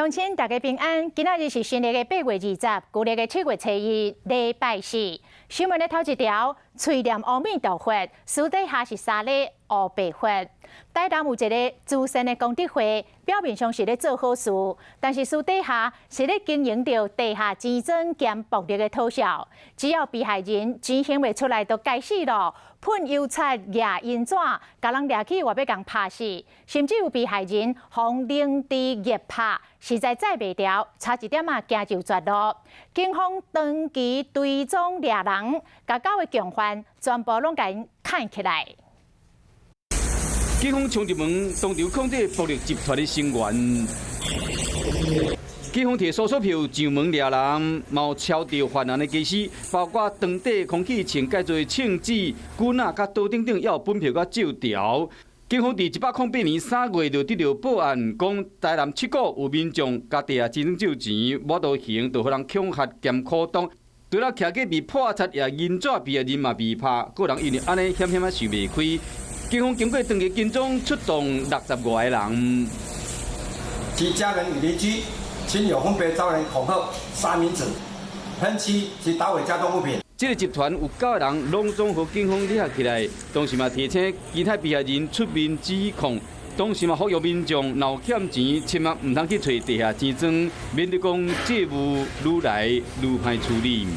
鄉親大家平安，今仔日是新曆的8月20，舊曆的7月初1，禮拜四。新聞的頭一條，喙念阿彌陀佛，私底下是三咧烏白佛。台南有一个慈善的功德會，表面上是咧做好事，但是私底下是咧經營著地下錢莊兼暴力的討數。只要被害人錢還袂出來，就該死囉，噴油漆、掠銀紙，共人掠去話欲共拍死，甚至有被害人予靈豬虐拍，實在載袂牢，差一點仔行入絕路。警方長期追蹤掠人，共九个共犯全部攏共𪜶牽起來。警方衝入門，當場控制暴力集團的成員。警方提搜索票上門掠人，嘛有抄著犯案的家私，包括長短空氣槍、蓋做槍支、棍仔、佮刀等等，也有本票佮借條。警方佇108年3月就得著報案，講台南七股有民眾共地下錢莊借錢，無法度還，就予人恐嚇兼苦擋。除了徛架被破賊也銀紙被害人嘛被拍，個人因為按呢險險仔想袂開。警方經過長期跟蹤，出動60外个人。其家人與鄰居、親友分別遭人恐嚇、殺名紙、噴漆及搗毀家中物品。這个集團有九个人，攏總予警方掠起來。當時嘛提醒其他被害人出面指控，當時嘛呼籲民眾若有欠錢，千萬毋通去揣地下錢莊，免得講債務愈來愈歹處理。